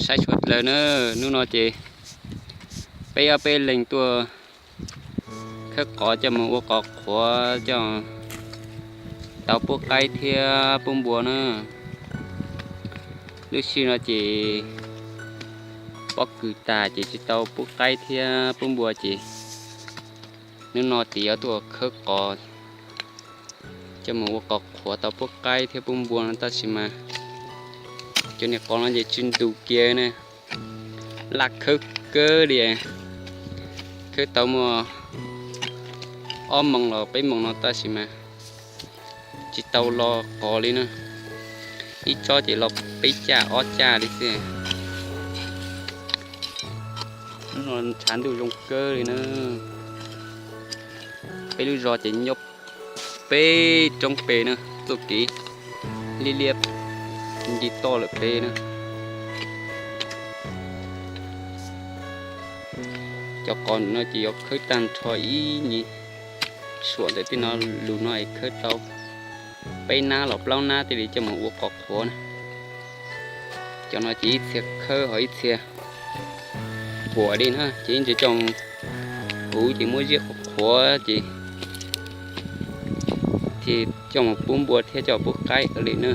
Saib sawv daws na, hnub no ces peb ob peb leeg tuaj khawb qos coj mus ua qos qhuav coj tau pub qaib thiab pub npua na. Lub sij no ces pob kws tag ces tsis tau pub qaib thiab pub npua ces hnub no ces yuav tuaj khawb qos coj mus ua qos qhuav tau pub qaib thiab pub npua no tab sis mas cov niag qos no ces tsw ntus kiag na, laj khawb kawg li. Khawb tau muaj ob moos los peb moos no tab sis mas tsis tau los qos li na. Ib tsob ces los peb caj ob caj li xwb. Hnub no tshav ntuj zoo kawg li na. Peb lub zos ces nyob peb roob pem na, txoj kev liab liab nce toj lawm pem na. Cov qos no ces yuav khawb tag nrho ib nyuag suam ntawm tej no lug no es khawb tau peb nab los plaub nab thiaj li coj mus ua qos qhuav na. Cov no ces ib txhia khawb ho ib txhia huam li na, ces ib ntsis coj mus huv ces muab ziab qhuav qhuav ces thiaj coj mus pub npua thiab coj pub qaib li na.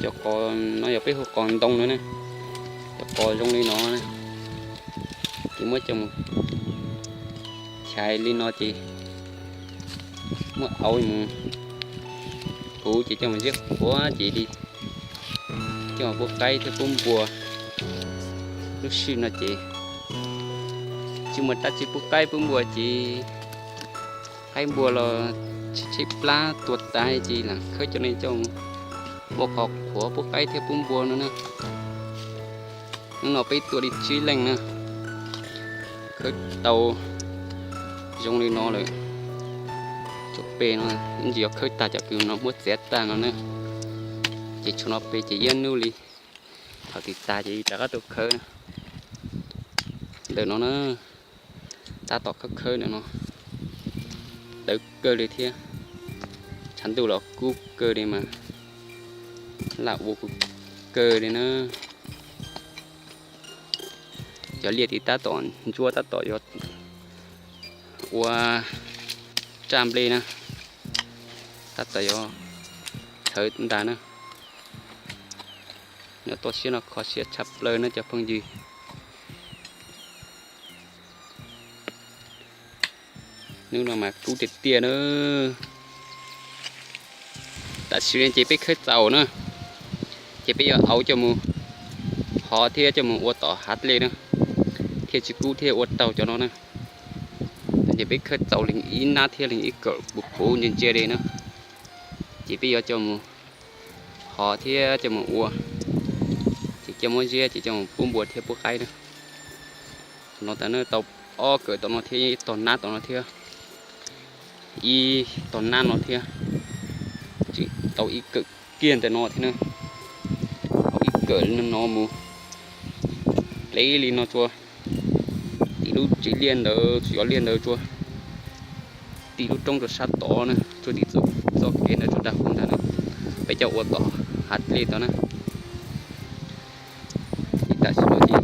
Cov qos no yog peb hu qos ntoo no na. Cov qos zoo li no na, ces muab coj mus chais li no ces muab auv mus huv ces coj mus ziab qhuav ces li coj pub qaib thiab pub npua. Lub sij no ces tsis muaj dab tsi pub qaib pub npua ces qaib npua los tsheb plab tuag tas ces lam khawb cov no coj mus ua qos qhuav pub qaib thiab pub npua no na. Hnub no peb tuaj li tsib leej na, khawb tau zoo li no lawm. Cov pem no ib ntsis yuav khawb tag cov kws no muab txiav tag no na, ces tshuav no pem ces iab nub li. Thaum twg tag ces rov qab tuaj khawb na. Ntawm no na, tab tom khawb khawb ntawm no, tawv kawg li thiab. Tshav ntuj los kub kawg li mas laj ua kuv kawg li na. Cov liaj tid tab tom ntsuab tab tom yuav ua raj nplej na, tab tom yuav thawv ntag na. Nyob toj siab no kho siab tshaj plaws na cov phooj ywg. Hnub no mas kub tiag tiag na. Tam sim no ces peb khawb txaus na, ces peb yuav auv coj mus hov thiab coj mus ua tom hav dlej na, thiaj tsis kub thiaj ua raug cov no na. Ces peb khawb txaus leeg ib nab thiab leeg ib kawm puv puv ntsia ntsia li na, ces peb yuav coj mus hov thiab coj mus ua, ces coj muab ziab ces coj mus pub npua thiab pub qaib na. No tas na tau ob kawm tom no thiab ib tog nab tom no thiab, ib tog nab no thiab, tseem tau ib kawm kiag ntawm no thiab na. Tau ib kawm no mus plev li no tsua, tim lub tsev liaj ntawd tsis yog liaj ntawd tsua, tim lub roob rau sab tod na, tsua tim txoj kev ntawd tsua dag huv ntag na. Peb coj ua tom hav dlej tod na. Ces tam sim no ces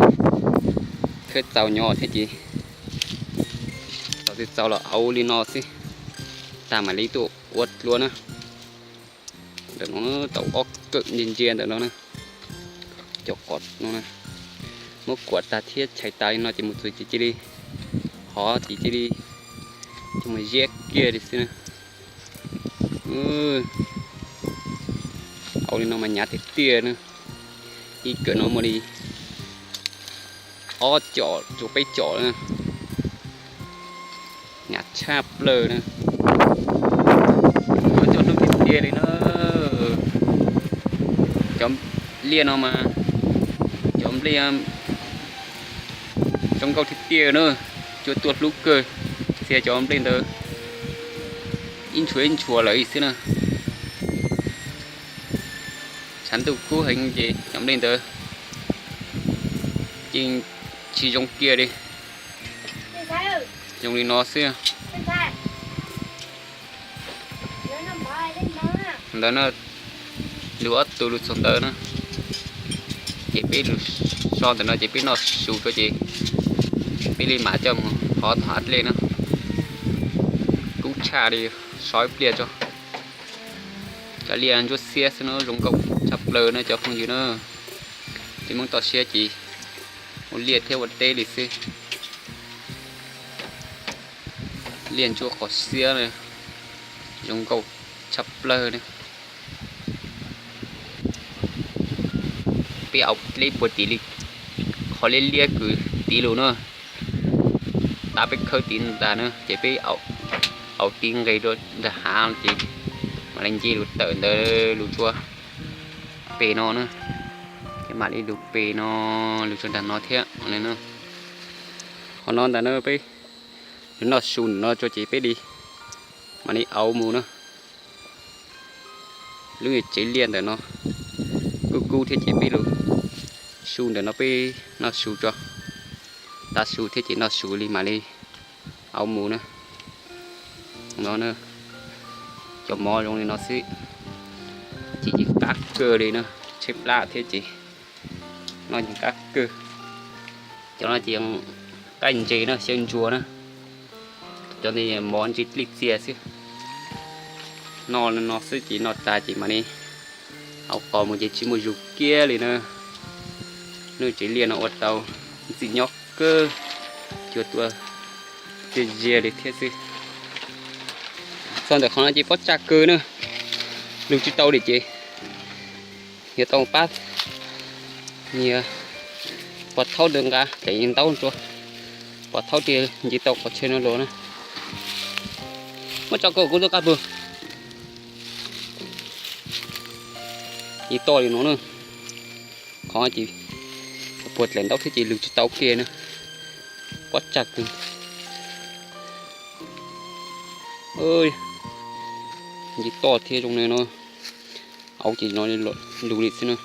khawb txaus nyob thiab ces txaus twg txaus los auv li no xwb, tag mam li tuaj ua dlua na. Ntawm no tau ob kawm ntsia ntsia ntawm no na, cov qos no na, muab kuam tag thiab chais tas li no ces mus txog ces cia li hov ces cia li coj mus ziab kiag li xwb na. Auv li no mas hnyav tiag tiag na, ib kawm no muaj li ob com tsuas peb com na, hnyav tshaj plaws na. Coj hnub tiag tiag li na, cov liaj no mas cov nplej zoo nkauj tiag tiag na, cua tuaj hlub kawg, txhia cov nplej ntawd ib ntshuav ib ntshuav lawm xwb na. Tshav ntuj kub heev ces cov nplej ntawd yeej tsis zoo kiag li. Zoo li no xwb. Ntawd na, lug ob tug lug txog ntawd na. Ces peb lug so ntawm no ces peb noj su tso ces peb li mam coj mus hov tom hav dlej na. Kub tshaj li, so ib pliag tso. Cov liaj ntsuab xiab xwb no zoo nkauj tshaj plaws na cov phooj ywg na. Tsis muaj toj siab ces ua liaj thiab ua teb li xwb. Liaj ntsuab qos xiab, zoo nkauj tshaj plaws na. Peb au dleb puag tim li qhov liab liab kws tid lug na, tab peb khawb tid ntag na ces peb au tid nqes rau ntawm hav ces mam li nce lug tawm ntawd lug tsua pem no na, ces mam li lug pem no lug tsua nram no thiab. Qhov no ntag na peb lug noj su ntawm no tso ces peb li mam li au mus na. Lub tsev liaj ntawm no kub kub thiab ces peb lug su ntawm no peb noj su tso, tav su thiab ces noj su li mam li au mus na. No cov mov zoo li no xwb, ces yeej qab kawg li na, tshaib plab thiab ces noj yeej qab kawg. Cov no ces qab ntses na, xyaw ntsuag na, cov ntawd mov ntsis dlej txias xwb. Noj no xwb ces noj tas ces mam li hauv qos mus ces tsis muaj zug kiag li na. Lub tsev liaj no ua tau ntxim nyob kawg, cua tuaj txias zias li thiab xwb. Txog ntawm qhov no ces pob tsag kawg na, lug tsis tau li ces yuav tau pab niag pov thaub ntawd nqa daim ntaub rua, pov thaub thiaj nce tau qhov chaw no los na. Muab tso kawg kuv tuaj qab pug. Nce toj li no na, qhov ces puag dlaim ntaub thiab ces lug tsis tau kiag na, pob tsag kawg. Nce toj thiab zoo li no, au ces no lug li xwb na.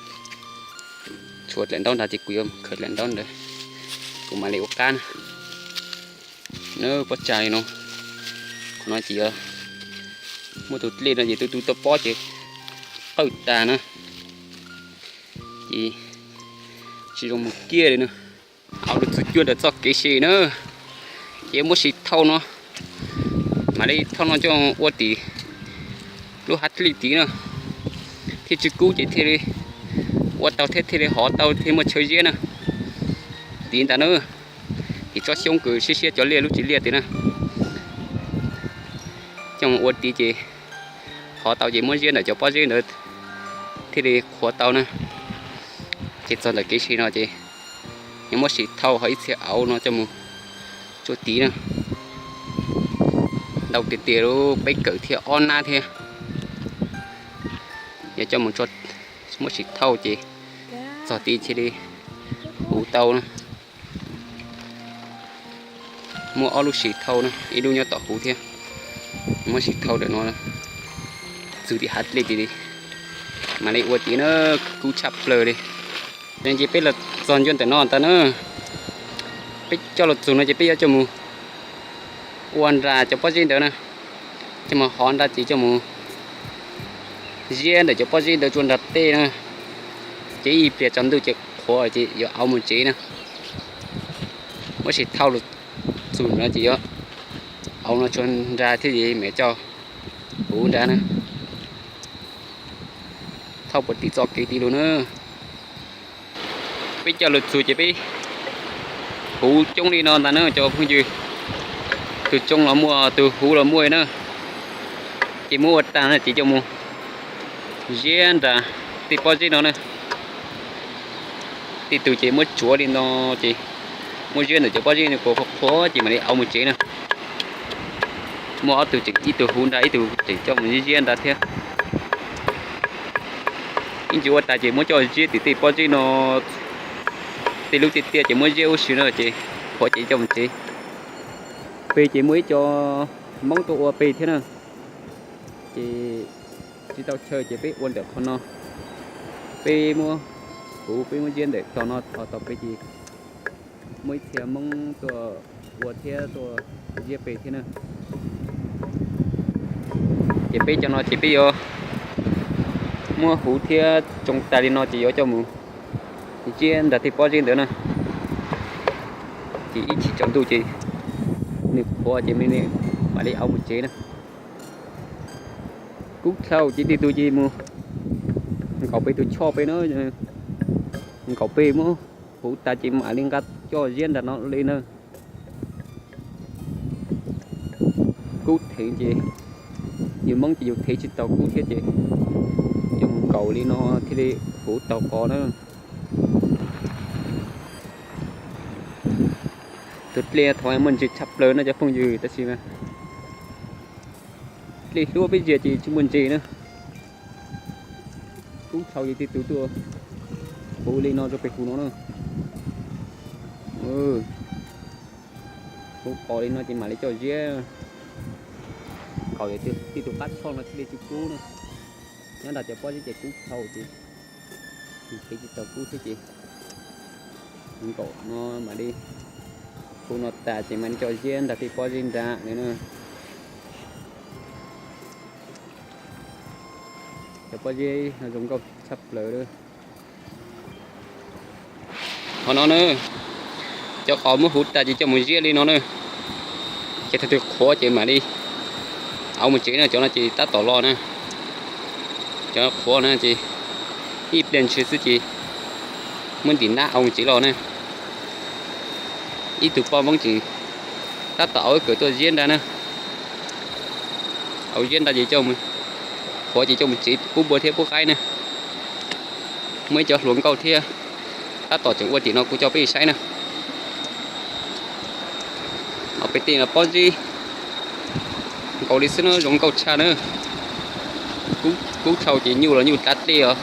Tshuav dlaim ntaub nrad ces kuv yuav khawm dlaim ntaub ntawd, kuv mam li ua qab na. Na pob tsag li no, qhov no ces muaj tus dlej no ces tus tus tau pob ces qawj tag na, ces tsis zoo mus kiag li na. Au lug txug cuag ntawm txoj kev se na, ces muab sis thauj no, mam li thauj no coj ua tim lub hav dlej tid na, thiaj tsis kub ces thiaj li ua tau thiab thiaj li hov tau thiaj muaj chaw ziab na. Tid ntag na, tim tsob xyoob kws siab siab cov liaj lub tsev liaj tid na, coj mus ua tid ces hov tau ces muab ziab ntawm cov pob zeb ntawd thiaj li qhuav tau na. Ces txog ntawm kev se no ces yuav muab sis thauj ho ib txhia au no coj mus tsua tid na. Ntau tiag tiag lub peb kawm thiab ob nab thiab, yuav coj mus muab sis thauj ces txog tid thiaj li huv tau na. Muaj ob lub sis thauj na, ib lub nyob tom huv thiab. Muab sis thauj ntawm no txug tim hav dlej tid li, mam li ua tid na, kub tshaj plaws li. Ces peb los txog ncua ntawm no ntag na, peb coj los txug no ces peb yuav coj mus ua nra cov pob zeb ntawd na, coj mus hov nra ces coj mus ziab ntawm cov pob zeb ntawd tsua nra tej na. Ces ib pliag tsaus ntuj ces qhuav ces yuav au mus tsev na. Muab sis thauj los txug no ces yuav au no tsua nra thiab ces mam coj huv nra na. Thauj puag tim txoj kev tid lug na. Peb coj los txug ces peb huv coob li no ntag na cov phooj ywg. Tus tsoo los muaj, tus huv los muaj na. Ces muab ua tag na ces coj mus ziab nra tej pob zeb no na. Tej tug ces muab tsuav li no ces muab ziab ntawm cov pob zeb no qhuav qhuav ces mam li au mus tsev na. Muaj ob tug tseem ib tug huv nra ib tug tseem coj mus ziab nra thiab. Ib ntsis ua tas ces muab coj ziab tim tej pob zeb no, tej lub tiaj tiaj ces muab ziab huv si na ces qhuav ces coj mus tsev. Pem ces muaj ib co Hmoob tuaj ua pem thiab na, ces tsis tau chaw ces peb ua ntawm qhov no. Peb muab huv, peb muab ziab ntawm tog no, tog tau pem ces muaj ib txhia Hmoob tuaj ua thiab tuaj ziab pem thiab na. Ces peb cov no ces peb yuav muab huv thiab tsoo tas li no ces yuav coj mus Ziab nrog tej pob zeb ntawd na, ces ib chim tsaus ntuj ces nws qhuav ces mam li auv mus tsev na. Kub dlhau ces tej tug ces mus nkaum pem tus choj pem na, nkaum pem muab huv tas ces mam li nqa coj ziab nram no li na. Kub theev ces yus Hmoob ces yus theev tsis tau kub thiab ces yus mus nkaum li no thiaj li huv tau qos na. Tus dlej thaum muaj ntses tshaj plaws no cov phooj ywg, tab sis mas dlej hlub peb ziag ces tsis muaj ntses na. Kub dlhau ces tej tug tuaj huv li no rau pem huv no na. Huv qos li no ces mam li coj ziab nkaum, tej tug qab tshoj no thiaj li tsis kub na. Nyob nrog cov pob zeb ces kub dlhau ces yus theev tsis tau kub thiab ces nkaum no mam li huv no tas ces mam li coj ziab nrog tej pob zeb nrad na. Cov pob zeb no zoo nkauj tshaj plaws li. Qhov no na, cov qos muab huv tas ces coj mus ziab li no na, ces thaum twg qhuav ces mam li auv mus tsev na. Cov no ces tab tom los na, cov qhuav na ces ib pliag ntshis xwb ces muab ntim nab auv mus tsev los na. Ib tug poj Hmoob ces tab tom auv ib kawm tuaj ziab nrad na. Auv ziab nrad ces coj, qhuav ces coj mus tsev pub npua thiab pub qaib na. Muaj ib cov hluas nkauj thiab tab tom tseem ua tim no kuv coj peb saib na. Pem tej no pob zeb nkaus li xwb na, zoo nkauj tshaj na. Kub dlhau ces nyuj los nyuj tav dlej os,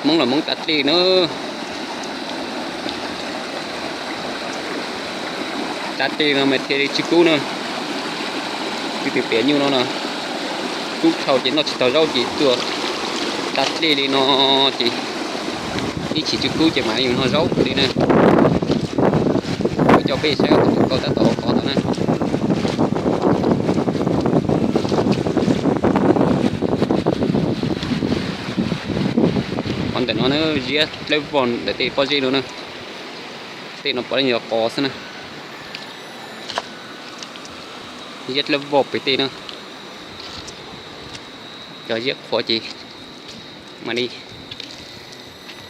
Hmoob los Hmoob tav dlej na. Tav dlej no mas thiaj li tsis kub na. Tej tug piam nyuj no no, kub dlhau ces noj tsis tau zaub ces tuaj tav dlej li no ces ib chim tsis kub ces mam li noj zaub li na. Kuv coj peb saib tus hluas nkauj tab tom ua qos tod na. Qhov ntawm no na, ziab dawb vog ntawm tej pob zeb no na. Tej no puav leej yog qos xwb na. Ziab dawb vog pem tej na. Cov ziab qhuav ces mam li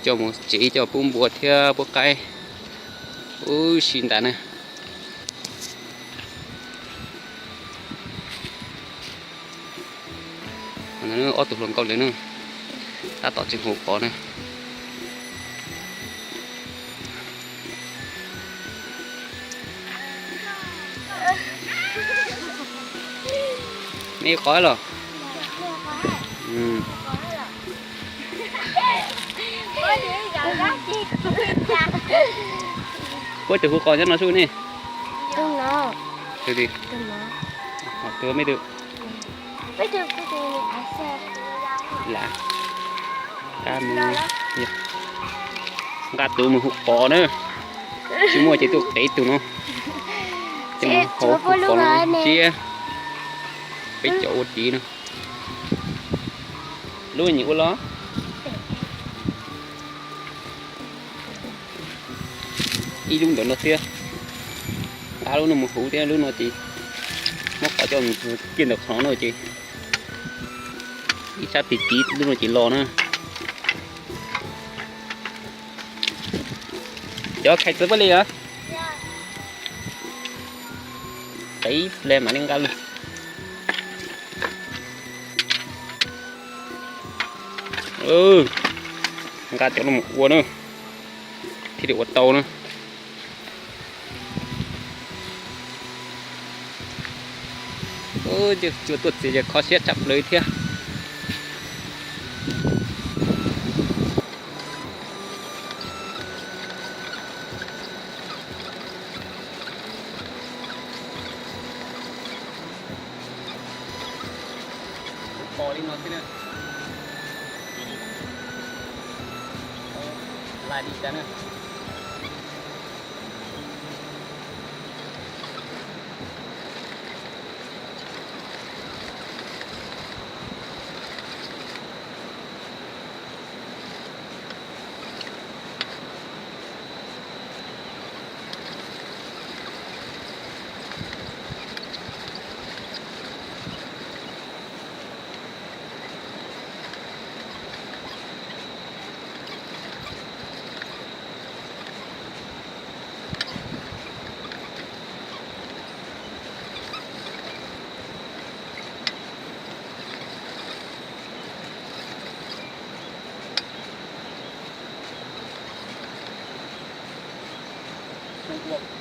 coj mus tsev coj pub npua thiab pub qaib ub si ntawd na. Ob tug hluas nkauj lawv na, tab tom tseem huv qos na. Me qos los? Puab tus huv qos nyob no sub ne. Tus me tus, lav, nqa tus mus huv qos na. Tsis muaj ces tuaj qev tus no, ces mus huv qos no ntsia. Peb cov ua tid no. Lub nyiam ua los? Ib lub ntawm no thiab. Nqa lub no mus huv thiab, lub no ces muab qhov coj kiag ntawm qhov no ces ib sab tig kiv lub no ces los na. Cov khais txawv pab li os. Qev ib ple mam li nqa lug. Nqa cov no mus ua na, thiaj li ua tau na. Cua tuaj txias ces kho siab tshaj plaws thiab. Pom li no xwb na. Lais li cas na.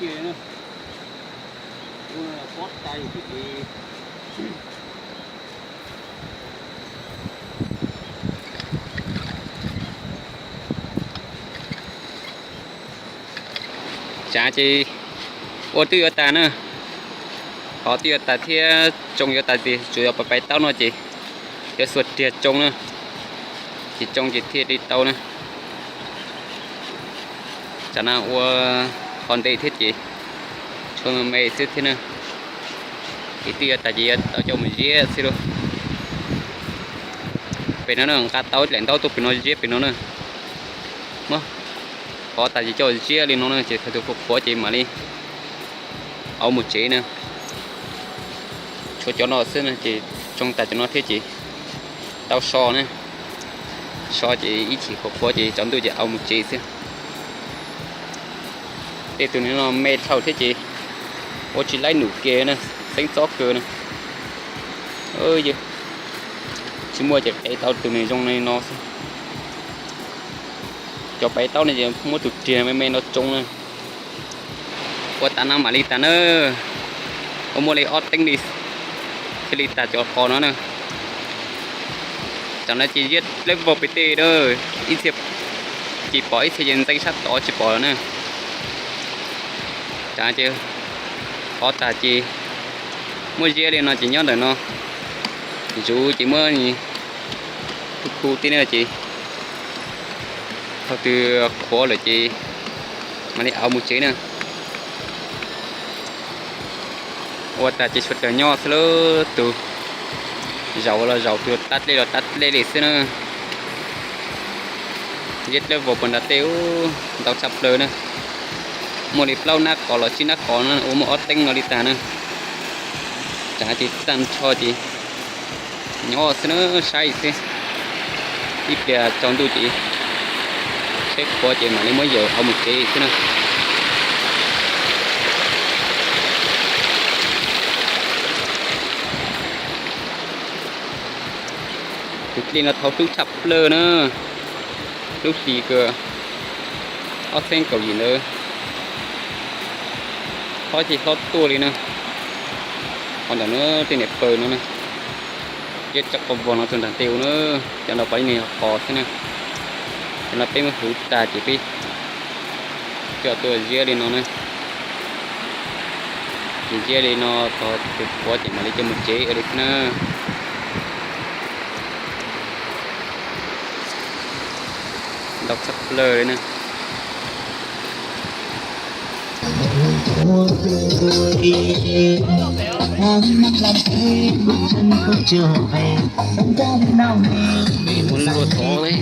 Pob tais xwb ces tsav ces ua twb yuav tas na, qhov twb yuav tas thiab tsoo yuav tas ces tsuas yog pais pais taub no ces yuav xuas riag tsoo na, ces tsoo ces thiaj li tau na. Tsam no ua qhov ntev thiab ces tshuav me me xwb thiab na. Ces twb yuav tas ces yuav tau coj mus ziab xwb lauj. Pem no na, nqa tau daim ntaub tuaj pem no ziab pem no na. Muab qhov tas ces coj ziab li no na ces thaum twg qhuav qhuav ces mam li au mus tsev na. Tshuav cov no xwb na ces tsoo tas cov no thiab ces tau so na. So ces ib chim qhuav qhuav ces tsaus ntuj ces au mus tsev xwb. Tej tus no me dhau thiab ces ua tsis laib num ke na, xeeb txob kawg na. Tsis muaj ces qev tau tus niag zoo li no xwb. Cov pais taub no ces muab tus riag me me no tsoo na. Ua tas no mam li tas na. Ua muaj li ob teeb li thiaj li tas cov qos no na. Tsam no ces ziab dlawb vog pem tej na, ib txhia ces pom ib txhia ces ntxeev sab tod tsis pom lawm na. Tsam ces qhov tas ces muab ziab li no ces nyob ntawm no, zuv ces muab khu khu tib no ces thaum twg qhuav lawm ces mam li au mus tsev na. Ua tas ces tshuav cov nyob xwb lauj, tus zaum los zaum, tus tab dlej los tab dlej li xwb na. Ziab dlawb vog puag nram tej ntau tshaj plaws na. Muaj li plaub nab qos los tsib nab qos no ua muaj ob teeb no li tas na. Tsam ces tag nrho ces nyob xwb na, saib xwb. Ib pliag tsaus ntuj ces seb qhuav ces mam li muab yawm hauv mus tsev xwb na. Tus dlej no thaum hlub tshaj plaws na, hlub hli kawg, ob txheeb kaum yim ntawd hlob ces hlob tuaj li na. Qhov ntawm no tej niam pawg no na, ziab tsab qhov vog no txog nram tej u na, cov no pom ib niag qos xwb na. Cov no peb muab hluv tag ces peb coj tuaj ziab li no na. Ces ziab li no txog tus qhuav ces mam li coj mus tsev ua li xwb na. Ntau tshaj plaws li na. Muab luaj tod ne.